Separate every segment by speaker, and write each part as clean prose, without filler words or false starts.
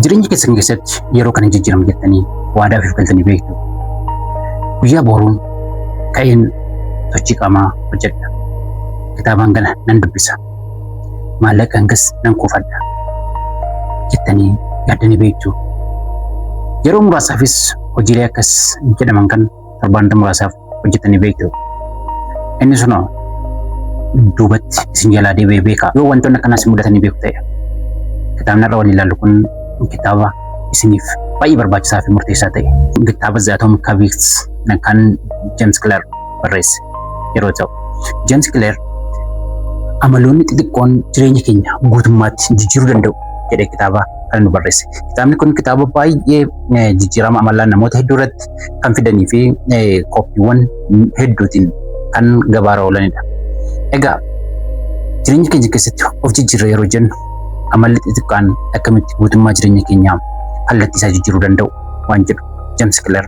Speaker 1: Jireenya keessan keessatti yeroo kana jijjiirama jettanii waadaa ofiif galtanii beektu. Guyyaa boruun ka'een sochii qaamaa hojjedha. Kitaabaan kana nan dubbisa. Maallaqa hangas nan kuufadha. Jettanii yaaddanii beektu. Yeroo muraasaafis hojiilee akkas jedhaman kan torbaanota muraasaaf hojjetanii beektu. Inni sunoo duubatti isin jalaa deebi'ee beeka. Yoo wantoonni akkanaa isin mudatanii beeku ta'e, kitaabni har'a waliin ilaallu kun kitaaba isiniif baay'ee barbaachisaa fi murteessaa ta'e, kitaaba The Atomic Habits kan James Clear barreesse yeroo ta'u, James Clear amaloonni xixiqqoon jireenya keenya guutummaatti jijjiiruu danda'u jedhee kitaaba kana nu barreesse. Kitaabni kun kitaaba baay'ee jijjiirama amalaa namoota hedduu irratti kan fidanii fi kooppiiwwan hedduutiin kan gabaarra oolanidha. Egaa jireenya keenya keessatti of jijjiirra yeroo jennu, amalli xixiqqaan akkamitti guutummaa jireenya keenyaa kallattii isaa jijjiiruu danda'u waan jedhu James Clear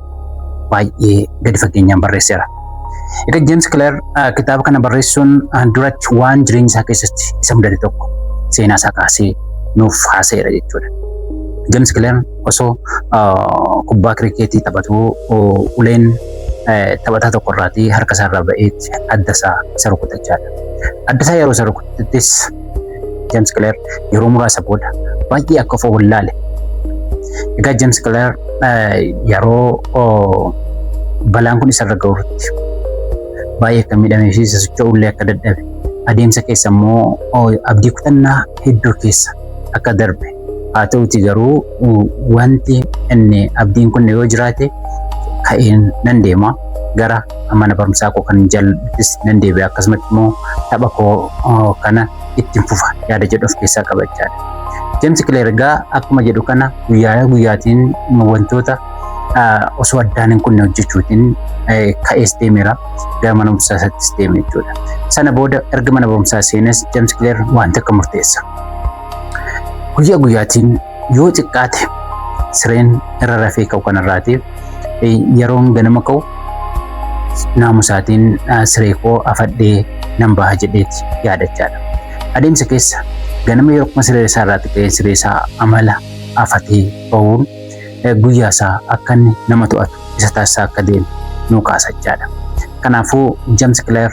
Speaker 1: baay'ee gadi fageenyaan barreesseera. Egaa James Clear kitaaba kana barreessuun duratti waan jireenya isaa keessatti isa mudate tokko seenaa isaa kaasee nuuf haasa'eera jechuudha. James Clear osoo kubbaa kirikeetii taphatu uleen taphataa tokko irraatii harka isaa irraa ba'eetti adda isaa isa rukutachaadha. Adda isaa yeroo isa rukutettis James Clear yeroo muraasa booda baay'ee akka of wallaale. Egaa James Clear yeroo balaan kun isarra ga'utti baay'ee akka miidhamee fi socho'ullee akka dadhabe, adeemsa keessa immoo abdii kutannaa hedduu keessa akka darbe, haa ta'uti garuu wanti inni abdiin kun yoo jiraate ka'een nan deema, gara mana barumsaa koo kan jaalladhuttis nan deebi'a, akkasumatti immoo tapha koo kana ittiin fufa yaada jedhu of keessaa qabachaadha. James Clear egaa akkuma jedhu kana guyyaa guyyaatiin wantoota osoo addaan hin kunne hojjechuutiin ka'ees deemeera, gara mana barumsaa isaattis deeme jechuudha. Sana booda erga mana barumsaa seenes James Clear wanta akka murteessa. Guyyaa guyyaatiin yoo xiqqaate sireen irra rafee ka'u kanarraatiif yeroon ganama ka'u naamusaatiin siree koo afadhee nan baha jedheeti yaadachaadha. Adeemsa keessa ganama yeroo kuma siree isaa irraatti ka'ee siree isaa amala afatee bahuun guyyaa isaa akka inni nama to'atu isa taasisaa akka deemu nu kaasachaadha. Kanaafuu James Clear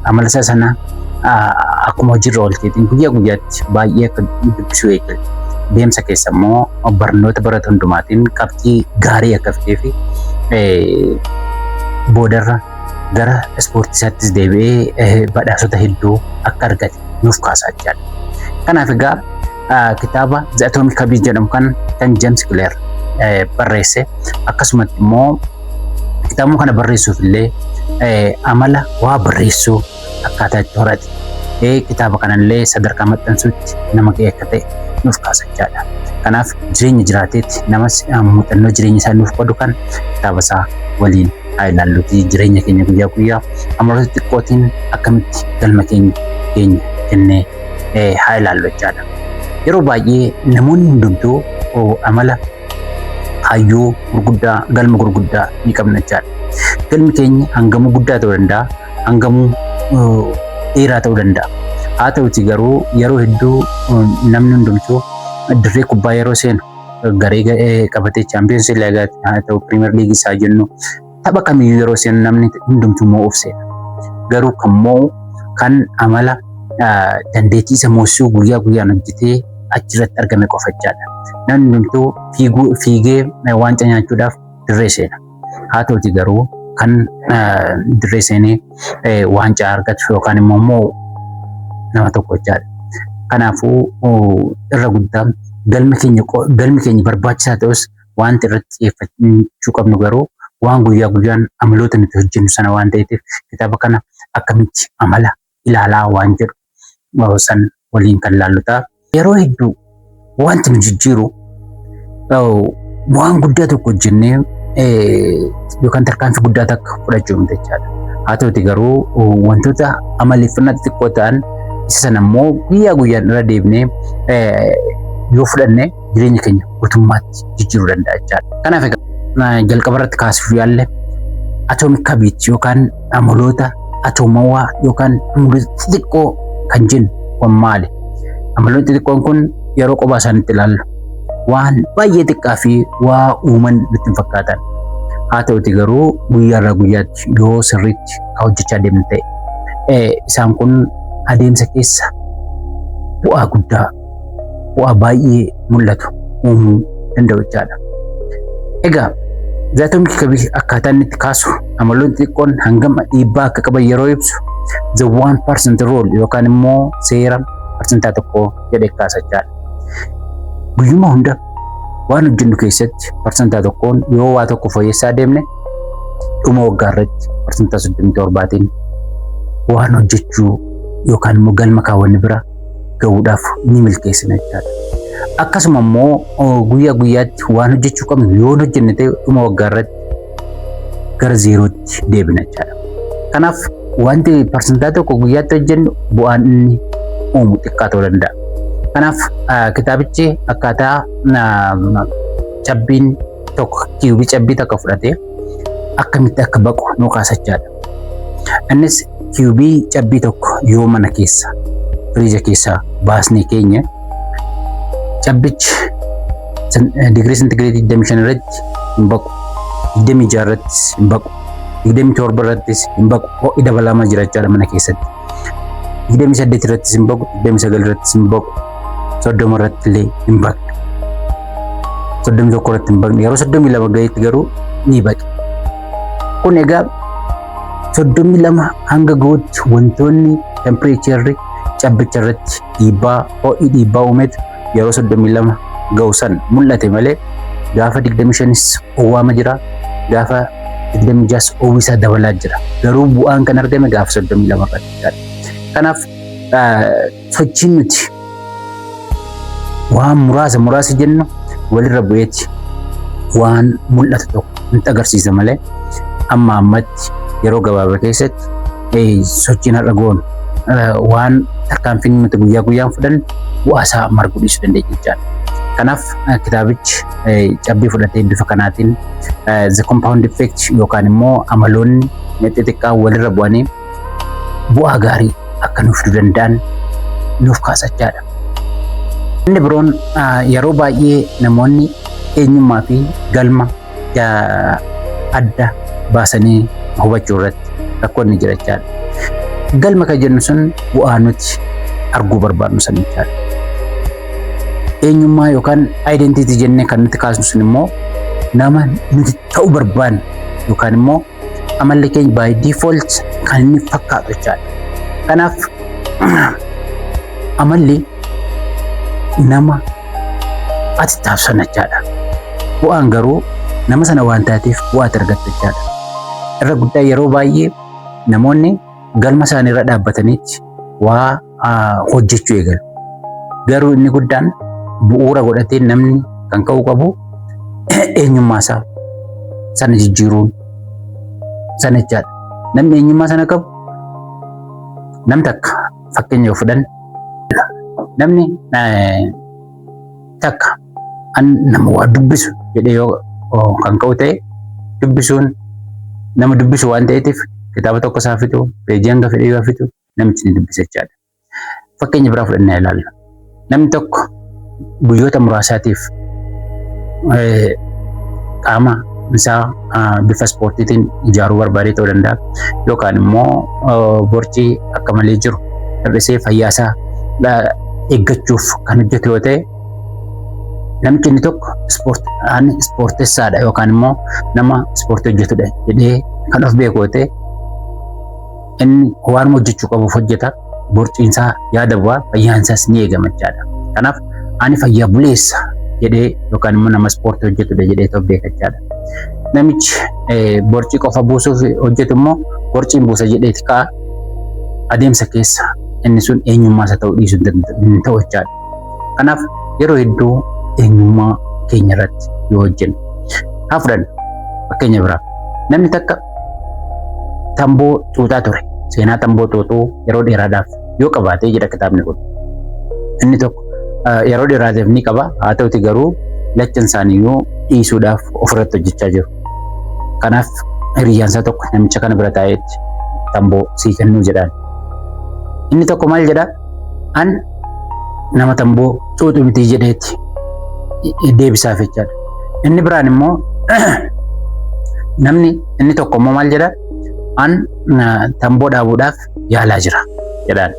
Speaker 1: amala isaa sana akkuma hojiirra oolcheetiin guyyaa guyyaatti baay'ee akka dubbisuu eegale. Deemsa keessa immoo barnoota baratu hundumaatiin qabxii gaarii akka fidee fi boodarra gara ispoortii isaattis deebi'ee badhaasota hedduu akka argate nuuf kaasaa jira. Kanaaf egaa kitaaba The Atomic Habits jedhamu kan James Clear barreesse, akkasumatti immoo kitaabuma kana barreessuuf illee amala waa barreessuu akkaataa itti horate, kitaaba kanallee sadarkaa maxxansuutti nama ga'e akka ta'e nuuf kaasachaadha. Kanaaf jireenya jiraateetti namas muuxannoo jireenya isaa nuuf qodu kan kitaaba isaa waliin haa ilaalluti, jireenya keenya guyyaa guyyaa amaloota xiqqootiin akkamitti galma keenya keenya jennee haa ilaallu jechaadha. Yeroo baay'ee namoonni hundumtuu amala kaayyoo gurguddaa, galma gurguddaa ni qabna jechaadha. Galmi keenya hangamuu guddaa ta'uu danda'a, hangamuu dheeraa ta'uu danda'a. Haa ta'uti garuu yeroo hedduu namni hundumtuu dirree kubbaa yeroo seenu garee qabatee, Champions League haa ta'u, Premier League isaa jennu, tapha kamiyyuu yeroo seenu namni hundumtuu moo'uuf seena. Garuu kan moo'u kan amala dandeettii isa moosisuu guyyaa guyyaan hojjetee achirratti argame qofa jechaadha. Namni hundumtuu fiiguu fiigee waancaa nyaachuudhaaf dirree seena. Haa ta'uti garuu kan dirree seenee waancaa argatu yookaan immoo moo'u nama tokko jechaadha. Kanaafuu irra guddaa galmi keenya barbaachisaa ta'us, wanti irratti xiyyeeffachuu qabnu garuu waan guyyaa guyyaan amaloota nuti hojjennu sana waan ta'eef, kitaaba kana akkamitti amala ilaalaa waan jedhu san waliin kan laallu ta'a. Yeroo hedduu wanti nu jijjiiru waan guddaa tokko hojjennee yookaan tarkaanfii guddaa takka fudhachuu miti jechaadha. Haa ta'uti garuu wantoota amaleeffannaa xixiqqoo ta'an isa sana immoo guyyaa guyyaan irra deebinee yoo fudhanne jireenya keenya guutummaatti jijjiiruu danda'a jechaadha. Kanaaf egaa jalqaba irratti kaasuuf yaalle, atomic habit yookaan amaloota atoomawaa yookaan amaloota xixiqqoo kan jennu kun maali? Amaloonni xixiqqoon kun yeroo kophaa isaaniitti ilaallu waan baay'ee xiqqaa fi waa uuman nutti hin fakkaatan. Haa ta'uti garuu guyyaarraa guyyaatti yoo sirriitti kan hojjechaa deemnu ta'e, isaan kun adeemsa keessa bu'aa guddaa, bu'aa baay'ee mul'atu uumuu danda'u jechaadha. Egaa The Atomic Habit akkaataa inni itti kaasu, amaloonni xixiqqoon hangam dhiibbaa akka qaban yeroo ibsu, the 1% rule yookaan immoo seera 1% jedhee kaasa jechaadha. Guyyuma hunda waan hojjennu keessatti 1%n yoo waa tokko fooyyessaa deemne, dhuma waggaa irratti 37%n waan hojjechuu yookaan immoo galma kaawwanne bira gahuudhaaf ni milkeessina jechaadha. Akkasuma immoo guyyaa guyyaatti waan hojjechuu qabnu yoo hin hojjenne ta'e, dhuma waggaa irratti gara zeerootti deebina jechaadha. Kanaaf wanti 1% guyyaatti hojjennu bu'aan inni uumu xiqqaa ta'uu danda'a. Kanaaf kitaabichi akkaataa cabbiin tokko, kiubii cabbii tokko fudhatee akkamitti akka baqu nu kaasa jechaadha. Innis kiubii cabbii tokko yoo mana keessa firiija keessaa baasnee keenya, cabbichi digirii sentigireetii 25 irratti hin baqu, 26 irrattis hin baqu, 27 irrattis hin baqu. Ho'i dabalamaa jira jechaadha mana keessatti. 28 irrattis hin baqu, 29 irrattis hin baqu, 30 irratti illee hin baqu. 31 irratti hin baqne. Yeroo 32 gaheetti garuu ni baqe. Kun egaa 32 hanga gahutti wantoonni tempireecharri cabbicha irratti dhiibbaa, ho'i dhiibbaa uumetu yeroo 32 gahu san mul'ate malee, gaafa 25s owwaama jira, gaafa 26s oowwisaa dabalaa jira. Garuu bu'aan kan argame gaafa 32 irratti. Kanaaf sochiin nuti waan muraasa muraasa jennu walirra bu'eeti waan mul'atu tokko nutti agarsiisa malee, amma ammatti yeroo gabaabaa keessatti sochiin har'a goonu, waan tarkaanfiin nuti guyyaa guyyaan fudhannu bu'aa isaa marguu dhiisuu dandeenya jechaadha. Kanaaf kitaabichi cabbii fudhatee bifa kanaatiin the compound effect yookaan immoo amaloonni xixiqqaa walirra bu'anii bu'aa gaarii akka nuuf fiduu danda'an nuuf kaasa jechaadha. Inni biroon yeroo baay'ee namoonni eenyummaa fi galma adda baasanii hubachuu irratti rakkoon ni jira jechaadha. Galma kan jennu sun bu'aa nuti arguu barbaadnu san jechaadha. Eenyummaa yookaan identity jennee kan nuti kaasnu sun immoo nama nuti ta'uu barbaannu yookaan immoo amalli keenya by default kan inni fakkaatu jechaadha. Kanaaf amalli nama ati taasisan jechaadha. Bu'aan garuu nama sana waan taateef bu'aa ati argatta jechaadha. Irra guddaa yeroo baay'ee namoonni galma isaanii irra dhaabbataniitti waa hojjechuu eegalu. Garuu inni guddaan bu'uura godhatee namni kan ka'uu qabu eenyummaa isaa sana jijjiiruun sana jechaadha. Namni eenyummaa sana qabu, nam takka fakkeenya yoo fudhanne, namni takka an nama waa dubbisu jedhee yoo kan ka'u ta'e, dubbisuun nama dubbisu waan ta'eetiif kitaaba tokko isaa fixu, peejii hanga fedhe yoo fixu, namichi ni dubbisa jechaadha. Fakkeenya biraa fudhannee ilaalla. Namni tokko guyyoota muraasaatiif qaama isaa bifa ispoortiitiin ijaaruu barbaadee ta'uu danda'a. Yookaan immoo borcii akka malee jiru hir'isee fayyaa isaa eeggachuuf kan hojjetu yoo ta'e, namichi inni tokko ani ispoortessaadha yookaan immoo nama ispoortii hojjetudha jedhee kan of beeku yoo ta'e, inni waanuma hojjechuu qabuuf hojjeta. Borciin isaa yaada bu'aa, fayyaan isaas ni eegama jechaadha. Kanaaf ani fayyaa buleessa jedhee yookaan immoo nama ispoortii hojjetudha jedhee of beeka jechaadha. Namichi borcii qofa buusuuf hojjetu immoo borciin buusa jedheeti ka'a. Adeemsa keessa inni sun eenyummaa isaa ta'uu dhiisuu hin ta'u jechaadha. Kanaaf yeroo hedduu eenyummaa keenya irratti yoo hojjennu. Haa fudhannu fakkeenya biraa. Namni takka tamboo xuuxaa ture. Seenaa tamboo xuuxuu yeroo dheeraadhaaf yoo qabaatee jedha kitaabni kun. Inni tokko yeroo dheeraatiif ni qaba. Haa ta'uti garuu lachan isaaniiyyuu dhiisuudhaaf ofirratti hojjechaa jiru. Kanaaf hiriyyaan isaa tokko namicha kana bira taa'eetti tamboo sii kennuu jedhaan. Inni tokko maal jedhaa? An nama tamboo xuuxu miti jedheeti. deebisaaf jechaadha. Inni biraan immoo namni inni tokko immoo maal jedha? An tamboo dhaabuudhaaf yaalaa jira jedhaan.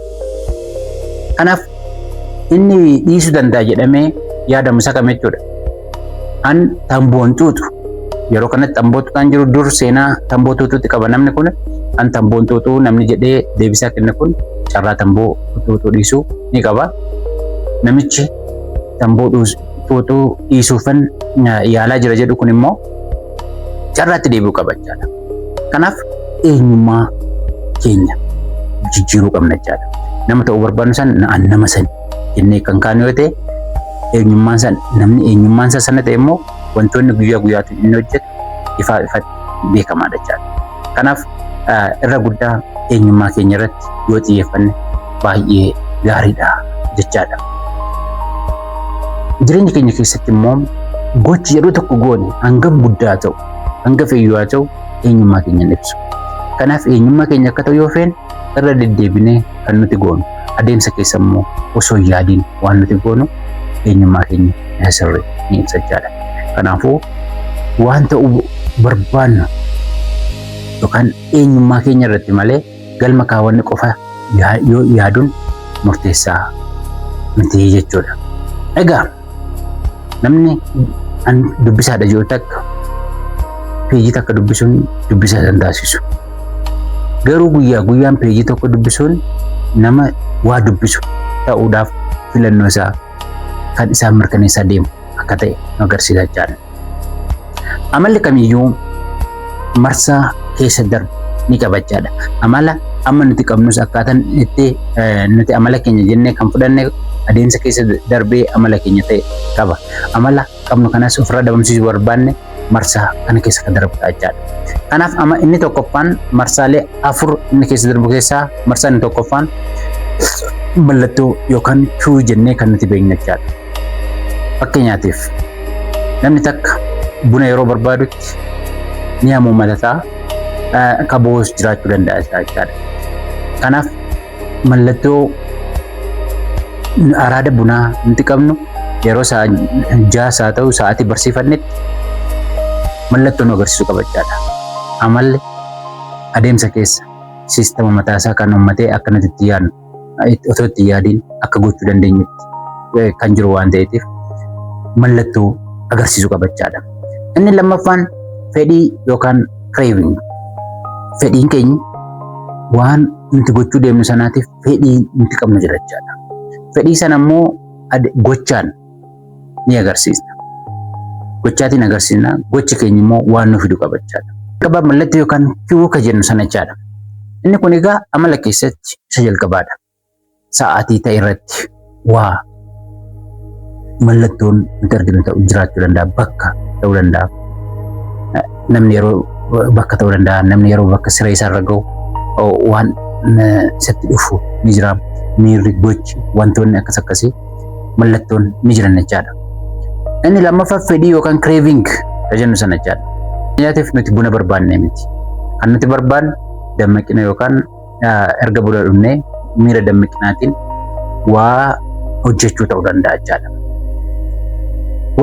Speaker 1: Kanaaf inni dhiisuu danda'a jedhamee yaadamu isa kam jechuudha? An tamboon xuuxu. Yeroo kanatti tamboo xuuxaan jiru, dur seenaa tamboo xuuxuutti qaba namni kun. An tamboon xuuxuu namni jedhee deebisaa kenne kun carraa tamboo xuuxuu dhiisuu ni qaba. Namichi tamboo xuuxuu dhiisuufan yaalaa jira jedhu kun immoo carraatti deebi'uu qaba jechaadha. Kanaaf eenyummaa keenya jijjiiruu qabna jechaadha. Nama ta'uu barbaadnu san an nama sani jennee kan kaanu yoo ta'e, eenyummaan san namni eenyummaan isaa sana ta'e immoo wantoonni guyyaa guyyaatti inni hojjetu ifaa ifatti beekamaadha jechaadha. Kanaaf irra guddaa eenyummaa keenya irratti yoo xiyyeeffanne baay'ee gaariidha jechaadha. Jireenya keenya keessatti immoo gochi yeroo tokko goone hangam guddaa ta'u, hanga feeyyuu haa ta'u, eenyummaa keenya hin ibsu. Kanaaf eenyummaa keenya akka ta'u yoo feene, irra deddeebinee kan nuti goonu, adeemsa keessa immoo osoo hin yaadiin waan nuti goonu eenyummaa keenya isa sirrii ni ibsa jechaadha. Kanaafuu waan ta'uu barbaannu yookaan eenyummaa keenya irratti malee galma kaawwanne qofa yoo yaaduun murteessaa miti jechuudha. Egaa namni an dubbisaadha jiru takka peejii takka dubbisuun dubbisaa hin taasisu. Garuu guyyaa guyyaan peejii tokko dubbisuun nama waa dubbisu ta'uudhaaf filannoo isaa kan isaan mirkaneessaa deemu akka ta'e nu agarsiisa jechaadha. Amalli kamiyyuu marsaa keessa darbu ni qaba jechaadha. Amala amma nuti qabnus akkaataan itti nuti amala keenya jennee kan fudhanne adeemsa keessa darbee amala keenya ta'e qaba. Amala qabnu kanas ofirraa dhabamsiisuu barbaanne marsaa kana keessa kan darbu ta'a jechaadha. Kanaaf amma inni tokkoffaan marsaalee afur inni keessa darbu keessaa marsaan inni tokkoffaan mallattoo yookaan cue jennee kan nuti beeknu jechaadha. Fakkeenyaatiif namni takka buna yeroo barbaadutti ni hamuummata ta'a, ka bo'us jiraachuu danda'a jechaadha. Kanaaf mallattoo araada bunaa nuti qabnu yeroo 6 haa ta'u sa'aatii barsiifannetti mallattoo nu agarsiisuu qaba jechaadha. Amalli adeemsa keessa siistama mataasaa kan uummatee akka nuti itti yaadnu otoo itti yaadiin akka gochuu dandeenyutti kan jiru waan ta'eetiif mallattoo agarsiisuu qaba jechaadha. Inni lammaffaan fedhii yookaan craving. Fedhiin keenya waan nuti gochuu deemnu sanaatiif fedhii nuti qabnu jira jechaadha. Fedhii sana immoo gochaan ni agarsiisna. Gochaatiin agarsiisna, gochi keenya immoo waan nu fidu qaba jechaadha. Qabaa mallattoo yookaan cue ka jennu sana jechaadha. Inni kun egaa amala keessatti isa jalqabaadha. Sa'aatii ta'e irratti waa mallattoon nuti arginu ta'u jiraachuu danda'a, bakka ta'uu danda'a. Namni yeroo bakka ta'uu danda'a, namni yeroo bakka siree isaarra gahu waan isatti dhufu ni jira. Miirri, gochi, wantoonni akkas akkasii mallattoon ni jiran jechaadha. Inni lammaffaa fedhii yookaan craving ka jennu sana jechaadha. Nyaatiif nuti buna barbaanne miti. Kan nuti barbaannu dammaqina yookaan erga buna dhugnee miira dammaqinaatiin waa hojjechuu ta'uu danda'a jechaadha.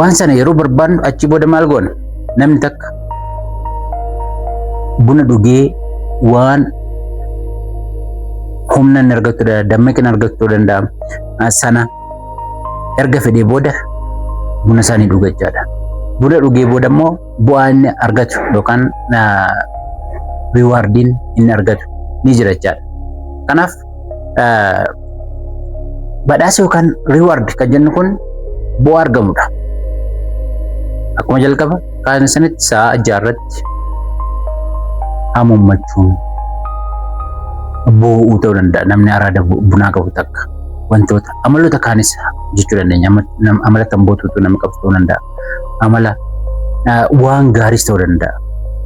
Speaker 1: Waan sana yeroo barbaannu achi booda maal goona? Namni takka buna dhugee waan humna inni argachuu danda'a, dammaqina argachuu danda'a. Sana erga fedhee booda buna isaanii dhuga jechaadha. Buna dhugee booda immoo bu'aa inni argatu yookaan reward iin inni argatu ni jira jechaadha. Kanaaf badhaasa yookaan reward kan jennu kun bu'aa argamudha. Akkuma jalqaba kaasne sanitti sa'a 6 irratti hamuummachuun boo'uu ta'uu danda'a. Namni araada bunaa qabu takka wantoota amaloota kaanis jechuu dandeenya. Amala tambootuutu nama qabu ta'uu danda'a. Amala waan gaariis ta'uu danda'a.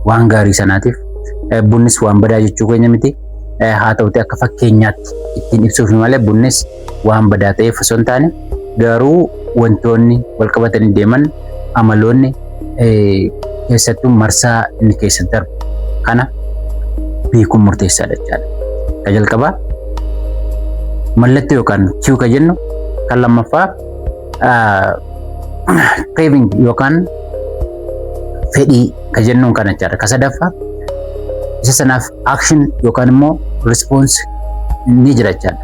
Speaker 1: Waan gaarii sanaatiif bunnis waan badaa jechuu keenya miti. Haa ta'uti akka fakkeenyaatti ittiin ibsuuf malee bunnis waan badaa ta'eef osoo hin taane, garuu wantoonni wal qabatanii deeman amaloonni keessattuu marsaa inni keessa darbu kana beekuun murteessaadha jechaadha. Ka jalqabaa mallattoo yookaan cue ka jennu, kan lammaffaa Craving yookaan fedhii ka jennuun kana jechaadha. Ka sadaffaa isa sanaaf action yookaan immoo response ni jira jechaadha.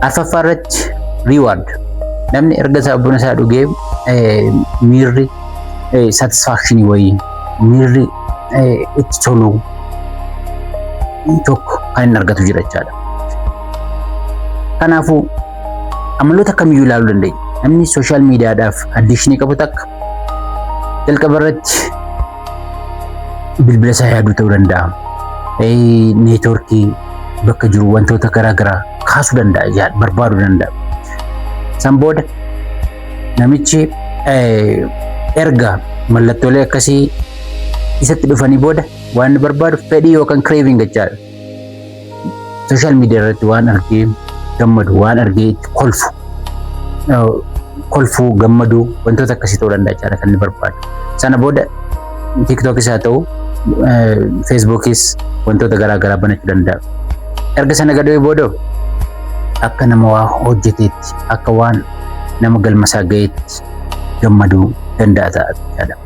Speaker 1: Arfaffaa irratti reward. Namni erga isaa buna isaa dhugee miirri satisfaction wayii, miirri itti tolu tokko kan inni argatu jira jechaadha. Kanaafuu amaloota kamiyyuu ilaaluu dandeenya. Namni social mediadhaaf addiction qabu takka jalqaba irratti bilbila isaa yaaduu ta'uu danda'a. Networkii bakka jiru wantoota garaa garaa kaasuu danda'a, barbaaduu danda'a. San booda namichi erga mallattoolee akkasii isatti dhufanii booda waan inni barbaadu fedhii yookaan craving jechaadha. Social media irratti waan argee gammadu, waan argee itti kolfu, kolfuu, gammaduu, wantoota akkasii ta'uu danda'a jechaadha kan inni barbaadu. Sana booda TikTokis haa ta'u, Facebookis wantoota garaa garaa banachuu danda'a. Erga sana gadhee booda akka nama waa hojjeteetti, akka waan nama galmasaa ga'eetti gammaduu danda'a ta'a jechaadha.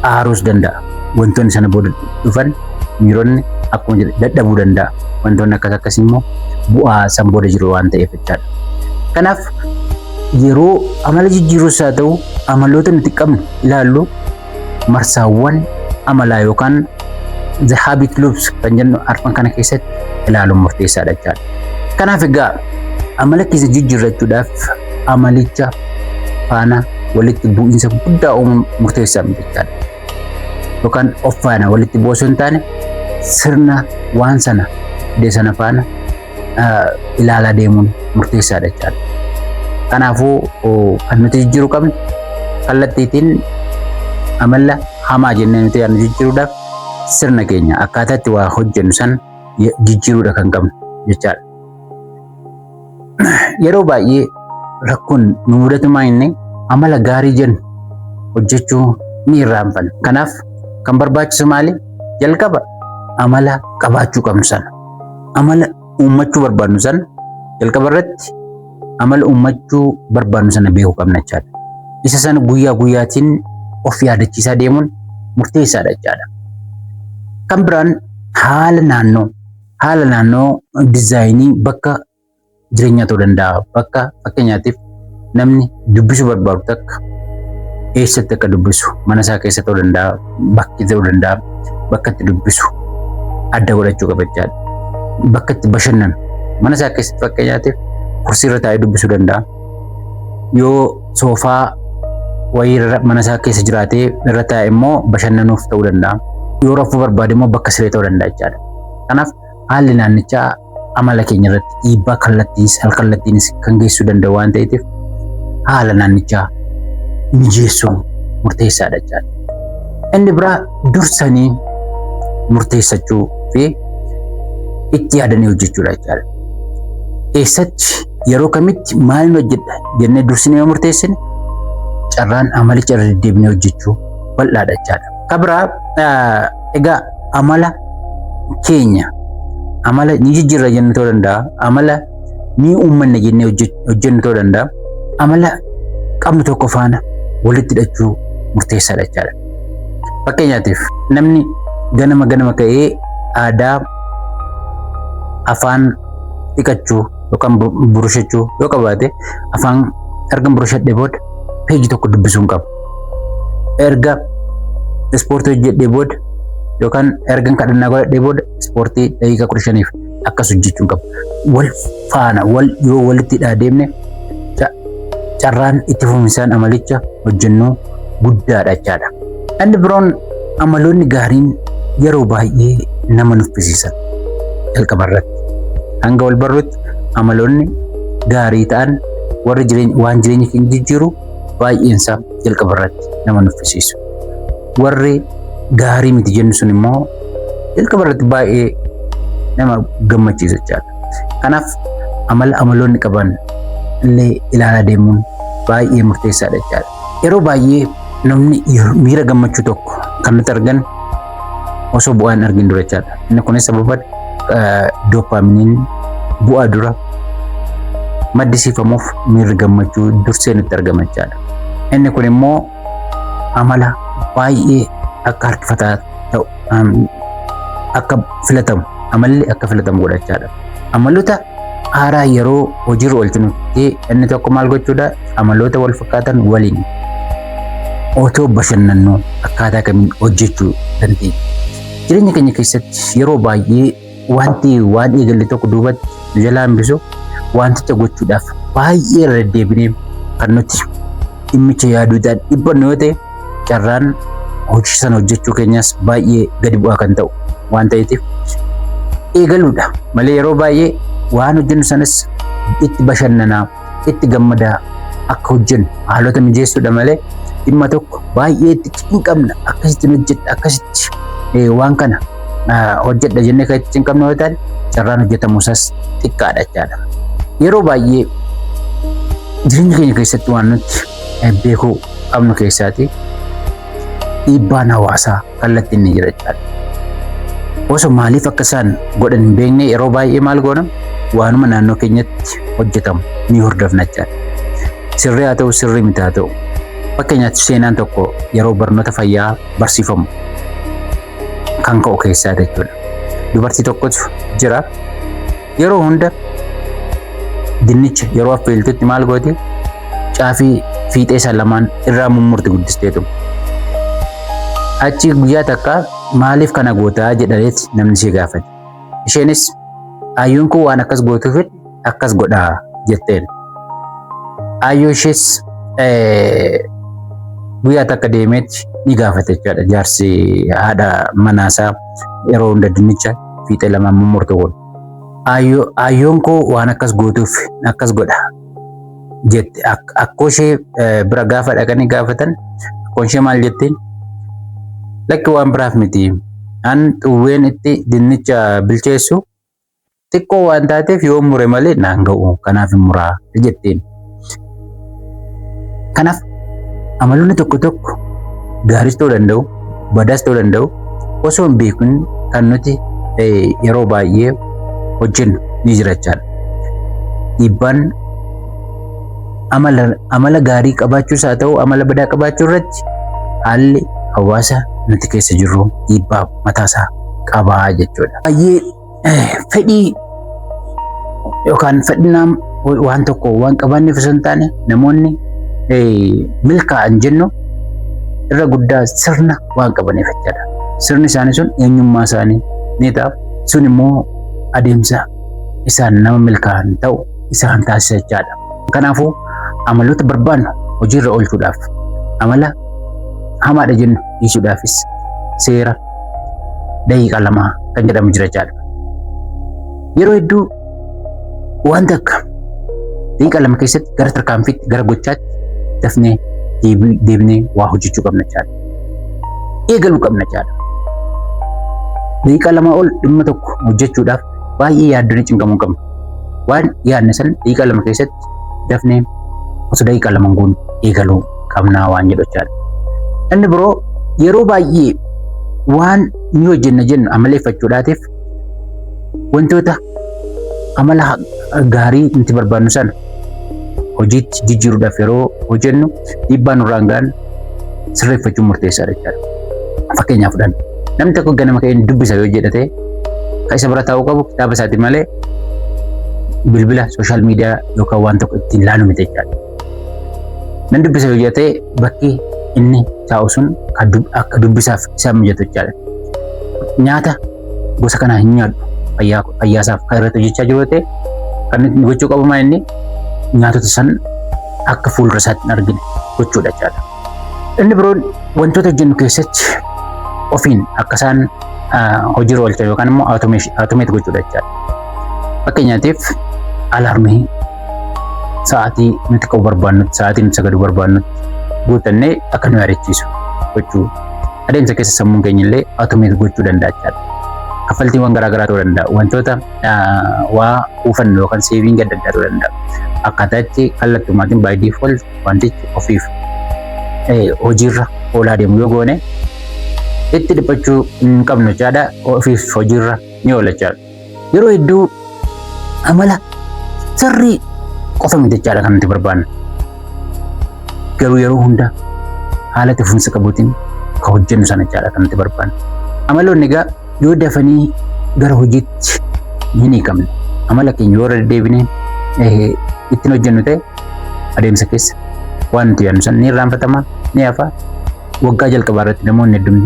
Speaker 1: Aaruus danda'a. Wantoonni sana booda dhufan miironni akkuma jedhe dadhabuu danda'a. Wantoonni akkas akkasii immoo bu'aa san booda jiru waan ta'eef jechaadha. Kanaaf yeroo amala jijjiiruus haa ta'u, amaloota nuti qabnu ilaallu, marsaawwan amalaa yookaan the habit loops kan jennu arfan kana keessatti ilaaluun murteessaadha jechaadha. Kanaaf egaa amala keessa jijjiirrachuudhaaf amalicha faana walitti bu'iinsa guddaa uumuun murteessaa miti jechaadha. Yookaan of faana walitti bu'uu osoo hin taane, sirna waan sana fide sana faana ilaalaa deemuun murteessaadha jechaadha. Kanaafuu kan nuti jijjiiruu qabnu kallattiitiin amala hamaa jennee nuti yaadnu jijjiiruudhaaf sirna keenya akkaataa itti waa hojjennu sana jijjiiruudha kan qabnu jechaadha. Yeroo baay'ee rakkoon nu mudatu maa inni amala gaarii jennu hojjechuu ni irraanfanna. Kanaaf kan barbaachisu maali? Jalqaba amala qabaachuu qabnu sana, amala uummachuu barbaadnu sana, jalqaba irratti amala uummachuu barbaadnu sana beekuu qabna jechaadha. Isa sana guyyaa guyyaatiin of yaadachiisaa deemuun murteessaadha jechaadha. Kan biraan haala naannoo designii bakka jireenyaa ta'uu danda'a. Bakka fakkeenyaatiif namni dubbisuu barbaadu takka eessatti akka dubbisu, mana isaa keessa ta'uu danda'a, bakki ta'uu danda'a, bakka itti dubbisu adda godhachuu qaba jechaadha. Bakka itti bashannanu mana isaa keessatti fakkeenyaatiif kursii irra taa'ee dubbisuu danda'a. Yoo soofaa wayii mana isaa keessa jiraatee irra taa'e immoo bashannanuuf ta'uu danda'a. Yoo rafuu barbaade immoo bakka siree ta'uu danda'a jechaadha. Kanaaf haalli naannichaa amala keenya irratti dhiibbaa kallattiinis alkallattiinis kan geessisuu danda'u waan ta'eef, haala naannichaa mijeessuun murteessaadha jechaadha. Inni biraa dursanii murteessachuu fi itti yaadanii hojjechuudha jechaadha. Eessatti, yeroo kamitti, maal hojjedha jennee dursinee yoo murteessine, carraan amalicha irra deddeebinee hojjechuu bal'aadha jechaadha. Kan biraa egaa amala keenya, amala ni jijjiirra jennu ta'uu danda'a, amala ni uummanna jennee hojjennu ta'uu danda'a. Amala qabnu tokko faana walitti hidhachuu murteessaadha jechaadha. Fakkeenyaatiif namni ganama ganama ka'ee aadaa afaan dhiqachuu yookaan burushachuu yoo qabaate, afaan erga burushadhee booda peejii tokko dubbisuu hin qabu. Erga ispoortii hojjedhee booda yookaan erga kadhannaa godhadhee booda ispoortii daqiiqaa 15f akkas hojjechuu hin qabu. Wal faana wal yoo walitti hidhaa deemne, carraan itti fufinsaan amalicha hojjennuu guddaadha jechaadha. Inni biroon amaloonni gaariin yeroo baay'ee nama nuffisiisan jalqaba irratti. Hanga wal barruutti amaloonni gaarii ta'an, warri jireenya waan jireenya keenya jijjiiru baay'eensaa jalqaba irratti nama nuffisiisu. Warri gaarii miti jennu sun immoo jalqaba irratti baay'ee nama gammachiisu jechaadha. Kanaaf amala amaloonni qaban illee ilaalaa deemuun baay'ee murteessaadha jechaadha. Yeroo baay'ee namni miira gammachuu tokko kan nuti argan osoo bu'aa hin argin dura jechaadha. Inni kunis sababa dopamineiin bu'aa dura maddisiifamuuf miirri gammachuu dursee nutti argama jechaadha. Inni kun immoo amala baay'ee akka harkifataa ta'u, akka filatamu, amalli akka filatamu godhachaadha. Amaloota haaraa yeroo hojiirra oolchinutti inni tokko maal gochuudha? Amaloota wal fakkaatan waliin otoo bashannannuu akkaataa kamiin hojjechuu dandeenya? Jireenya keenya keessatti yeroo baay'ee wanti waan eegalle tokko duubatti nu jalaa hambisu, wanticha gochuudhaaf baay'ee irra deddeebinee kan nuti dhimmicha yaaduudhaan dhiphannu yoo ta'e, carraan hojii sana hojjechuu keenyas baay'ee gadi bu'aa kan ta'u waan ta'eetiif, eegaluudha malee yeroo baay'ee waan hojjennu sanas itti bashannanaa, itti gammadaa akka hojjennu haalota mijeessuudha malee, dhimma tokko baay'ee itti cinqabna, akkasitti hojjedha, akkasitti waan kana hojjedha jennee kan itti cinqabnu yoo ta'an, carraan hojjetamuu isaas xiqqaadha jechaadha. Yeroo baay'ee jireenya keenya keessatti waan nuti beekuu qabnu keessaati dhiibbaan hawaasaa kallattiin ni jira jechaadha. Osoo maaliif akka isaan godhan hin beekne, yeroo baay'ee maal goona? Waanuma naannoo keenyatti hojjetamu ni hordofna jechaadha. Sirrii haa ta'u, sirrii miti haa ta'u. Fakkeenyaaf, seenaan tokko yeroo barnoota fayyaa barsiifamu kan ka'u keessaa jechuudha. Dubartii tokkotu jira. Yeroo hunda dinnicha yeroo affeeltutti maal gooti? Caafii fiixee isaa lamaan irraa mummurti guddisteetu. Achi guyyaa takka maaliif kana gootaa jedhaneet namni ishee gaafate. Isheenis "Aayyoon kun waan akkas gootuuf akkas godhaa" jetteen. Aayyoo ishees guyyaa takka deemeet ni gaafate jechaadha. Jaarsi haadha manaasaa yeroo hunda dinnicha fiixee lamaan mummurtu kun. "Aayyoon koo waan akkas gootuuf akkas godha" jette. Akkoo ishee bira gaafa dhaqanii gaafatan, akkoon ishee maal jetteen? "Lakki, waan biraaf miti. An xuwween itti dinnicha bilcheessu xiqqoo waan taateef yoo mure malee naan ga'u, kanaaf hin muraa" jetteen. Kanaaf amaloonni tokko tokko gaariis ta'uu danda'u, badaas ta'uu danda'u, osoo hin beekin kan nuti yeroo baay'ee hojjennu ni jira jechaadha. Dhiibbaan amala gaarii qabaachuus haa ta'u, amala badaa qabaachuu irratti haalli hawaasa nuti keessa jirru dhiibbaa mataasaa qabaa jechuudha. Baay'ee fedhii yookaan fedhinaa waan tokko waan qabaanneef osoo hin taane, namoonni milkaa'an jennu irra guddaa sirna waan qabaniif jechaadha. Sirni isaanii sun eenyummaa isaanii ni ta'a. Sun immoo adeemsa isaan nama milkaa'an ta'u isaan taasisa jechaadha. Kanaafuu amaloota barbaannu hojiirra oolchuudhaaf, amala hamaadha jennu dhiisuudhaafis seera daqiiqaa 2 kan jedhamu jira jechaadha. Yeroo hedduu wanta akka daqiiqaa 2 keessatti gara tarkaanfiitti, gara gochaatti dafnee deebinee waa hojjechuu qabna jechaadha. Eegaluu qabna jechaadha. Daqiiqaa 2 ol dhimma tokko hojjechuudhaaf baay'ee yaaddoon cinqamuu qabna. Waan yaadne san daqiiqaa 2 keessatti dafnee osoo daqiiqaa 2 guun eegaluu qabnaa waan jedhu jechaadha. Inni biroo, yeroo baay'ee waan ni hojjenna jennu amaleeffachuudhaatiif, wantoota amala gaarii nuti barbaannu sana hojiitti jijjiiruudhaaf yeroo hojjennu dhiibbaa nurraan ga'an sirreeffachuun murteessaadha jechaadha. Fakkeenyaaf fudhanna. Namni tokko ganama ka'ee dubbisa yoo jedhate, kan isa bira taa'uu qabu kitaaba isaati malee bilbila, social media yookaan waan tokko ittiin laalu miti jechaadha. Nan dubbisa yoo jedhate, bakki inni taa'u sun akka dubbisaaf isa mijatu jechaadha. Nyaata gosa kanaa hin nyaadhu, fayyaasaaf kan irratti hojjechaa jiru yoo ta'e, kan inni gochuu qabu maal? Inni nyaatota san akka fuuldura isaatti hin argine gochuudha jechaadha. Inni biroon, wantoota hojjennu keessatti ofiin akka isaan hojiirra oolchan yookaan immoo automate gochuudha jechaadha. Fakkeenyaatiif, alarmii sa'aatii nuti qabu barbaannutti, sa'aatii nuti sagaduu barbaannutti guutannee akka nu yaadachiisu gochuu, adeemsa keessa sammuun keenya illee automate gochuu danda'a jechaadha. Kaffaltiiwwan garaa garaa ta'uu danda'a. Wantoota waa kuufannu yookaan saving adda addaa ta'uu danda'a. Akkaataa itti kallattumaatiin by default wantichi ofiif hojiirra oolaa deemu yoo goone, itti dhiphachuu hin qabnu jechaadha. Ofiif hojiirra ni oola jechaadha. Yeroo hedduu amala sirrii qofa miti jechaadha kan nuti barbaannu. Gammachuu Garuu yeroo hunda haala itti fufiinsa qabuutiin kan hojjennu sana jechaadha kan nuti barbaannu. Amaloonni egaa yoo dafanii gara hojiitti hin hiikamne, amala keenya yoo irra deddeebinee ittiin hojjennu ta'e, adeemsa keessa waan nuti yaadnu sana ni irraanfatama, ni hafa. Waggaa jalqabaa irratti namoonni hedduun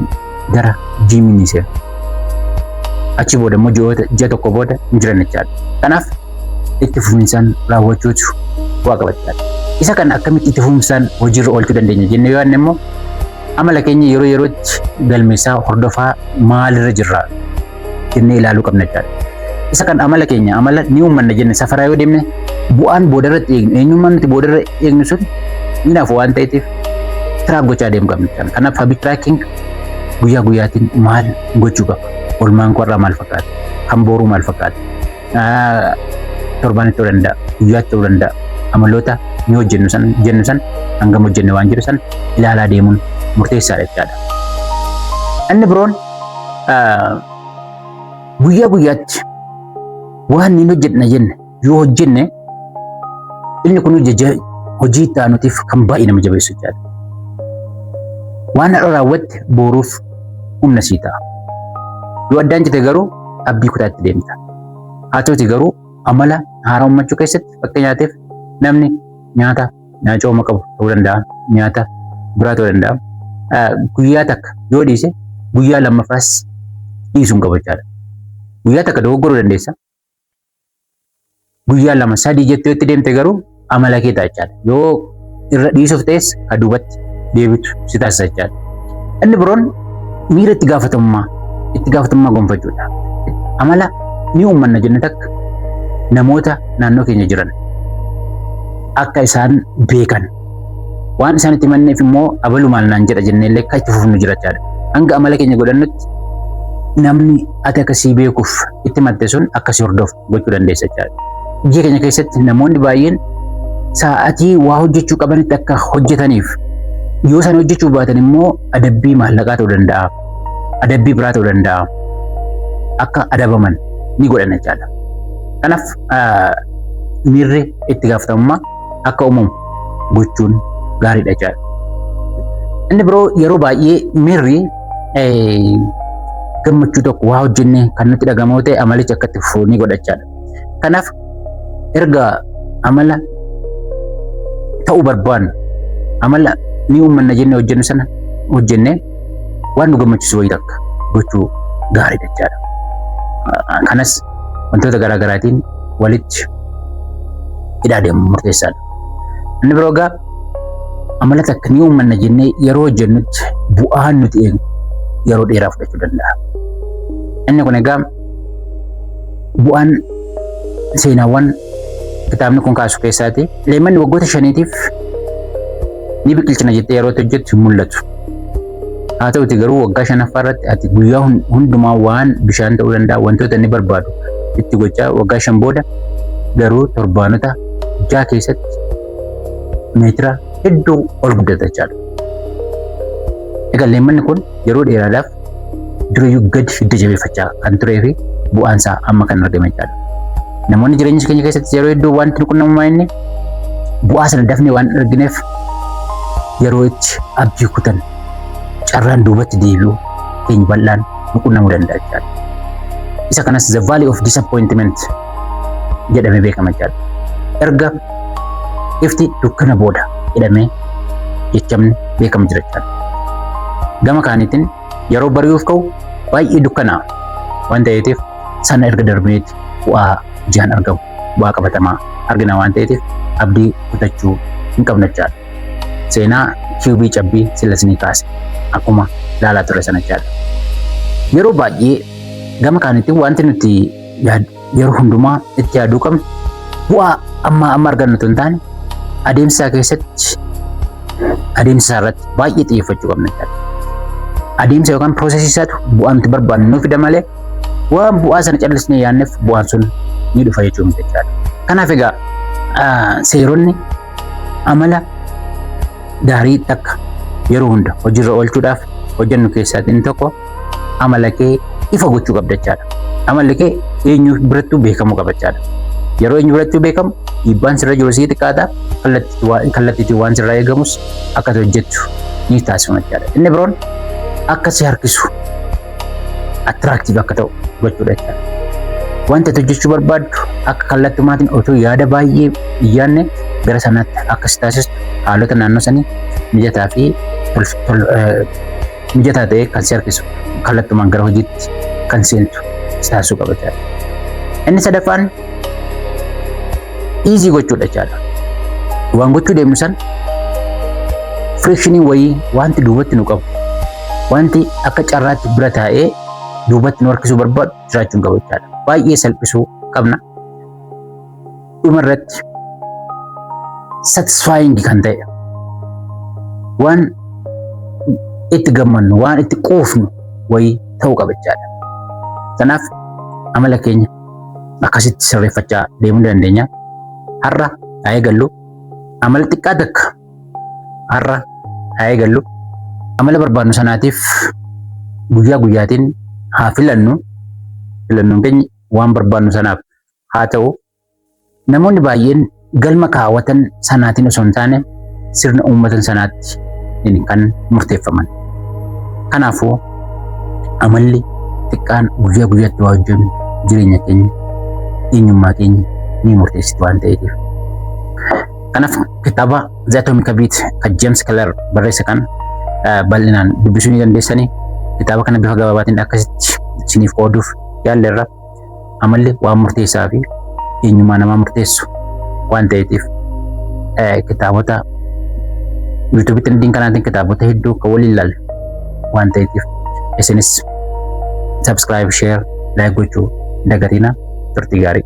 Speaker 1: gara jiimii ni seenu. Achi booda immoo ji'oota ji'a tokko booda hin jiran jechaadha. Kanaaf itti fufinsaan raawwachuutu bu'aa qaba jechaadha. Isa kana akkamitti itti fufinsaan hojiirra oolchuu dandeenya jennee yoo yaadne immoo, amala keenya yeroo yerootti galmeessaa, hordofaa, maalirra jirra jennee ilaaluu qabna jechaadha. Isa kan amala keenya, amala ni uummanna jenne safaraa yoo deemne, bu'aan boodarratti eegnu, eenyummaan nuti boodarra eegnu sun ni nafu waan ta'eef, track gochaa deemuu qabna jechaadha. Kanaaf habit tracking guyyaa guyyaatiin maal gochuu qaba? Oolmaan koo irraa maal fakkaata? Kan boruu maal fakkaata? Torbaan ta'uu danda'a, guyyaatti ta'uu danda'a. Amaloota ni hojjennu san jennu san hangam hojjenne waan jiru san ilaalaa deemuun murteessaadha jechaadha. Inni biroon, guyyaa guyyaatti waan ni hojjenna jenne yoo hojjenne, inni kun hojii itti aanuutiif kan baay'ee nama jabeessu jechaadha. Waan har'a raawwatte boruuf humna sii ta'a. Yoo addaan cite garuu abdii kutaatti deemta. Haa ta'uti garuu amala haaraa uummachuu keessatti, fakkeenyaatiif namni nyaata cooma qabu ta'uu danda'a, nyaata biraa ta'uu danda'a. Guyyaa takka yoo dhiise guyyaa lammaffaas dhiisuu hin qabu jechaadha. Guyyaa takka dogoggoruu dandeessa. Guyyaa lama sadii jettee itti deemte garuu amala kee ta'a jechaadha. Yoo irra dhiisuuf ta'es kan duubatti deebitu si taasisa jechaadha. Inni biroon miira itti gaafatamummaa gonfachuudha. Amala ni uummanna jenne takka namoota naannoo keenya jiran akka isaan beekan, waan isaan itti manneef immoo abalu maal naan jedha jennee illee akka itti fufnu jira jechaadha. Hanga amala keenya godhannutti namni ati akkasii beekuuf itti matte sun akkasii hordofu gochuu dandeessa jechaadha. Biyya keenya keessatti namoonni baay'een sa'aatii waa hojjechuu qabanitti akka hojjetaniif, yoo isaan hojjechuu baatan immoo adabbii maallaqaa ta'uu danda'a, adabbii biraa ta'uu danda'a, akka adabaman ni godhan jechaadha. Kanaaf miirri itti gaafatamummaa akka uumamu gochuun gaariidha jechaadha. Inni biroo, yeroo baay'ee miirri gammachuu tokko waa hojjennee kan nutti dhagahamu ta'e amalichi akka itti fufu ni godha jechaadha. Kanaaf erga amala ta'uu barbaannu, amala ni uummanna jennee hojjennu sana hojjennee, waan nu gammachiisu wayii takka gochuu gaariidha jechaadha. Kanas wantoota garaa garaatiin walitti hidhaa deemu murteessaadha. Inni biroo egaa amala takka ni uummanna jennee yeroo hojjennutti bu'aan nuti eegnu yeroo dheeraa fudhachuu danda'a. Inni kun egaa bu'aan seenaawwan kitaabni kun kaasu keessaati. Leemmanni waggoota 5tiif ni biqilchina jettee yeroo hojjettu hin mul'atu. Haa ta'uti garuu waggaa shanaffaa irratti ati guyyaa hundumaa waan bishaan ta'uu danda'a, wantoota inni barbaadu itti gochaa, waggaa 5 booda garuu torbaanota 6 keessatti meetira hedduu ol guddata jechaadha. Egaa leemmanni kun yeroo dheeraadhaaf durayyuu gadi hidda jabeeffachaa kan turee fi bu'aan isaa amma kan argame jechaadha. Namoonni jireenya keenya keessatti yeroo hedduu wanti nu qunnamummaa inni bu'aa sana dafnee waan argineef yeroo itti abdii kutan, carraan duubatti deebi'u keenya bal'aan nu qunnamuu danda'a jechaadha. Isa kanas "the valley of disappointment" jedhamee beekama jechaadha. Erga ifti dukkana booda jedhamee jechamni beekamu jira jechaadha. Gama kaaniitiin yeroo bari'uuf ka'u baay'ee dukkanaa waan ta'eetiif, sana erga darbineetti bu'aa ijaan argamu, bu'aa qabatamaa argina waan ta'eetiif, abdii kutachuu hin qabnu jechaadha. Seenaa kiubii cabbii sila isinii kaase akkuma ilaalaa turre sana jechaadha. Yeroo baay'ee gama kaaniitiin wanti nuti yeroo hundumaa itti yaaduu qabnu bu'aa amma amma argannu otoo hin taane, adeemsa isaa keessatti, adeemsa isaa irratti baay'ee xiyyeeffachuu qabna jechaadha. Adeemsa yookaan processii isaatu bu'aa nuti barbaannu nuuf fida malee, waan bu'aa sana callisnee yaadneef bu'aan sun ni dhufa jechuu miti jechaadha. Kanaaf egaa seeronni amala gaarii takka yeroo hunda hojiirra oolchuudhaaf hojjennu keessaa inni tokko amala kee ifa gochuu qabda jechaadha. Amalli kee eenyu birattuu beekamuu qaba jechaadha. Yeroo eenyu birattuu beekamu dhiibbaan sirra jiru sii xiqqaata. Kallattiitiin waan sirraa eegamus akka ati hojjettu ni taasifama jechaadha. Inni biroon akka si harkisu, attractive akka ta'u gochuudha jechaadha. Wanta ati hojjechuu barbaaddu akka kallattumaatiin otoo yaada baay'ee hin yaadne gara sanaatti akka si taasistu, haalota naannoo sanii mijataa fi mijataa ta'e kan si harkisu, kallattumaan gara hojiitti kan seentu si taasisuu qaba jechaadha. Inni sadaffaan easy gochuudha jechaadha. Waan gochuu deemnu san friction wayii, wanti duubatti nu qabu, wanti akka carraatti bira taa'ee duubatti nu harkisuu barbaadu jiraachuu hin qabu jechaadha. Baay'ee salphisuu qabna. Dhuma irratti satisfying kan ta'e, waan itti gammannu, waan itti quufnu wayii ta'uu qaba jechaadha. Kanaaf amala keenya akkasitti sirreeffachaa deemuu dandeenya. Har'a haa eegallu. Amala xiqqaa takka har'a haa eegallu. Amala barbaadnu sanaatiif guyyaa guyyaatiin haa filannu. Filannoon keenya waan barbaadnu sanaaf haa ta'u. Namoonni baay'een galma kaawwatan sanaatiin osoo hin taane sirna uummatan sanaatti kan murteeffaman. Kanaafuu amalli xiqqaan guyyaa guyyaatti waa hojjennu jireenya keenya, eenyummaa keenya ni murteessiti waan ta'eef. Kanaaf kitaaba The Atomic Habit kan James Clear barreesse kan bal'inaan dubbisuu ni dandeessanii. Kitaaba kana bifa gabaabaatiin akkasitti isiniif qooduuf yaalleerra. Amalli waan murteessaa fi eenyummaa namaa murteessu waan ta'eetiif, kitaabota YouTubetti Trending kanaatiin kitaabota hedduu akka waliin ilaallu waan ta'eetiif, isinis subscribe, share, like gochuu dagatina. Turtii gaarii.